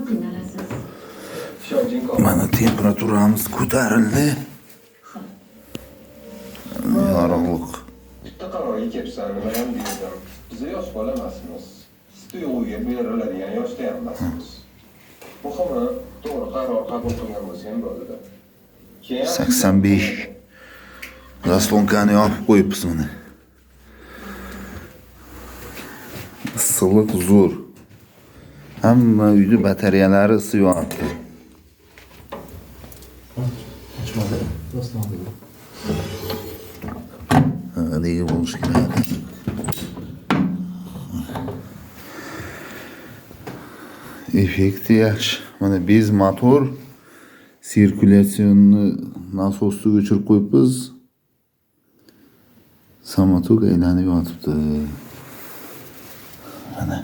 qiynalasiz. Ishonching komil. Mana temperaturamiz ko'tarildi. Yorug'lik. Bitta qarorga kelibsan, nima ham deysan. Biz yosh bola emasmiz. His tuyg'uga beriladigan yoshda ham emasmiz. Muhimi, to'g'ri qaror qabul qilgan bo'lsang bo'ldi. Keyin 85. Zaslonkani yopib qo'yibmiz mana. Issiqlik zo'r. Hamma uyni batareyalari isib yonyapti. Ochmadi. Rostdan. Ha, nega bo'lishi kerak? Effekti yaxshi. Mana biz motor sirkulyatsionni nasosni o'chirib qo'yibmiz. Samotok aylanib yotibdi. Mana.